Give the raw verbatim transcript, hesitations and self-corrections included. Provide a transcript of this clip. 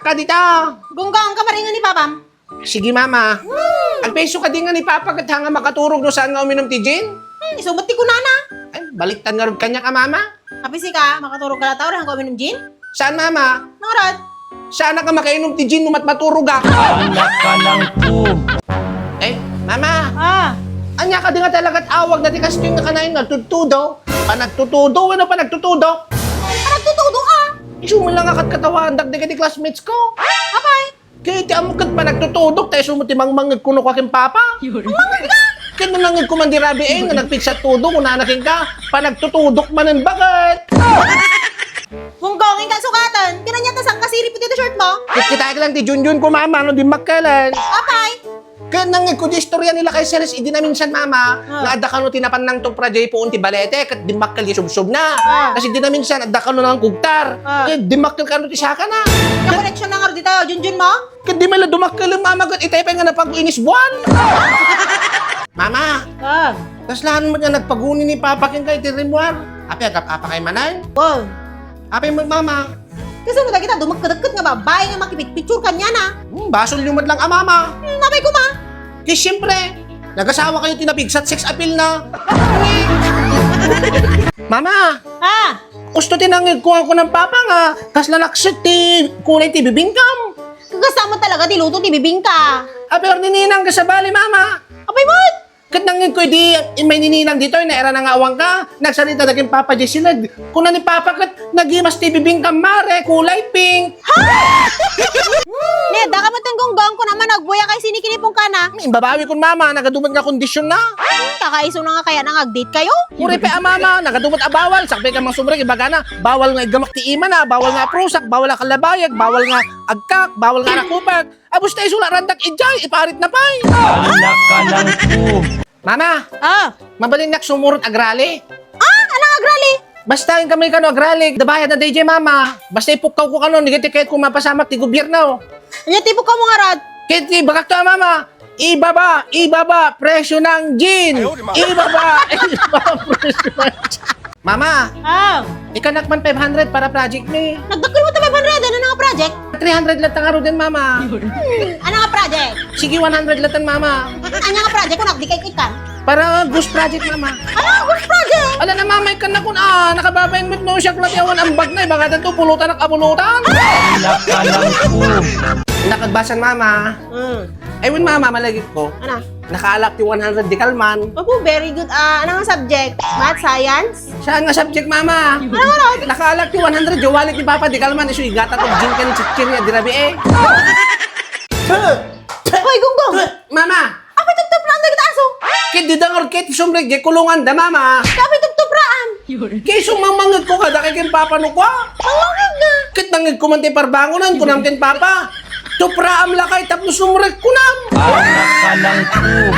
Kadita! Gunggong, kamaringan ni Papam. Sige, Mama. Hmm. Agpayso kadi nga ni Papa ket haan nga makaturog no saan nga uminom ti gin? Hmm, isu met ti kunana. Ay, baliktad ngarud kaniak a, Mama. Apay sika, makaturog ka latta, haan nga uminom gin? Saan, Mama? Ngarud. Saan ka makainom ti gin no matmaturog ka? Anak ka ng pu- Eh, Mama. Ah. Ania kadi nga talaga ti awagna ti kastoy nga kanayon nga tudtudo? Panagtutudo, wenno panagtutudok? Panagtutudo, ah. Isu man lang nga katkatawaandak dagiti classmates ko. Apay? Ket ti ammok ket panagtutudok, ta isu met ti mangmangngeg kuno kua ken Papa. Mangmangngeg ka? Ket no nangngegko man di rabii, eh, nga nagpigsa tudo, kunana kenka, panagtutudok manen, baket? Gunggong, inka sukaten. Ket ania ta saan kasirip iti short mo? Ket kitaek lang ti Junjun ko, Mama, no dimmakkelan. Apay? Ket nangngegko di istorya ni Lakay Celes idi naminsan, Mama, ah, nga adda kano ti napannang tupra jay puon ti balete, ket dimmakkel di subsobna. Ah. Kas idi naminsan, adda kano nangkugtar. Ah. Ket dimmakkel kano ti sakana. Nakoneksyon na nga dita, Junjun mo? Ket di man la dumakkel, Mama, ket itay pay nga napag-inis buan. Mama, ah, kaslaan met nga nagpaguni ni Papa kenka iti rimmuar. Apay, agap-apakay manen? Wow. Apay met, Mama? Kasano dagita dumekkedekket nga babai nga makipitpitsur kaniana? Hmm, basolyo met lang a, Mama. Hmm, apay koma? Ket siyempre, nagasawa kayo ti napigsat sex appeal na. Mama! Ah! Usto ti nangngegko nga kunan Papa nga kasla naksit ti kulay ti bibingkam. Kagasta mo talaga ti luto ti bibingka. Apay, or ni Ninang ka sabali, Mama. Apay met? Ket nangngegko idi immay ni Ninang ditoy, nairana nga awan ka, nagsarita da ken Papa Jay siled. Kuna ni Papa ket nagimas ti bibingkam, Mare, kulay pink. Ha? Ne, adda ka met Gunggong, kuna man, agbuya kay sinikinipong kana. Imbabawikon, Mama, nagadu met nga kondisyon na. Hmm, kakaisuna nga kayat nga ag-date kayo? Uray pay a, Mama, nagadu met a bawal, sakbay ka mang sumrek, ibagana, bawal nga iggamak ti imana, bawal nga aprusak, bawal a kalabayag, bawal nga agkak, bawal nga arakupag. Abus ta isu la randak idiay, iparitna pay. Anak ka ng pu- Mama! Ah! Mabalinnak sumurot agrali. Ah, anang agrali? Basta inkami kano agrali, adda bayadna daydiay, Mama. Basta ipukkawko kano, nigit ti kayatko mapasamak ti gobierno. Ania ti ipukkawmo ngarud? Ket ibagakto a, Mama. Ibaba, ibaba, presyo ng gin. Ayaw, di ma- Ibaba, ibaba, presyo ng gin. Mama, ah, ikanak man five hundred para project mi. Nagdakkel mo ta five hundred, ano nga project? Three hundred latta ngaruden, Mama. Hmm, ano nga project? Sige, one hundred latta, Mama. Ano nga project? Kunak, di kay ikan. Para ghost project, Mama. Ano nga ghost project? Ala na, Mama, ikan na kun, ah, nakababain met no siak lati awan ambag na, ibagatan to, pulutan, nakabulutan. Anak ka ng pu- Nakagbasan, Mama. Hmm. Ay, wen, Mama, malagipko. Ano? Nakaalak ti one hundred di kalman. Opo, very good. Ah, ano nga subject? Math, science? Saan nga subject, Mama? Ano, ano? Nakaalak ti one hundred, wallet ni Papa di kalman. Isu igata ko, gin ken chichirya, di rabii. Hoy, Gunggong! Mama! Apay tuptupraan dagiti aso? Ket dida ngarud ket sumrek, di kulungan da, Mama. Apay tuptupraan? Kay sumamangegko kada kay ken Papa no kua. Mangangeg nga. Ket nangegko man ti parbangonan, kunam ken Papa. Tupraam lakay tapno sumrek, kunam. Anak ka ng pu-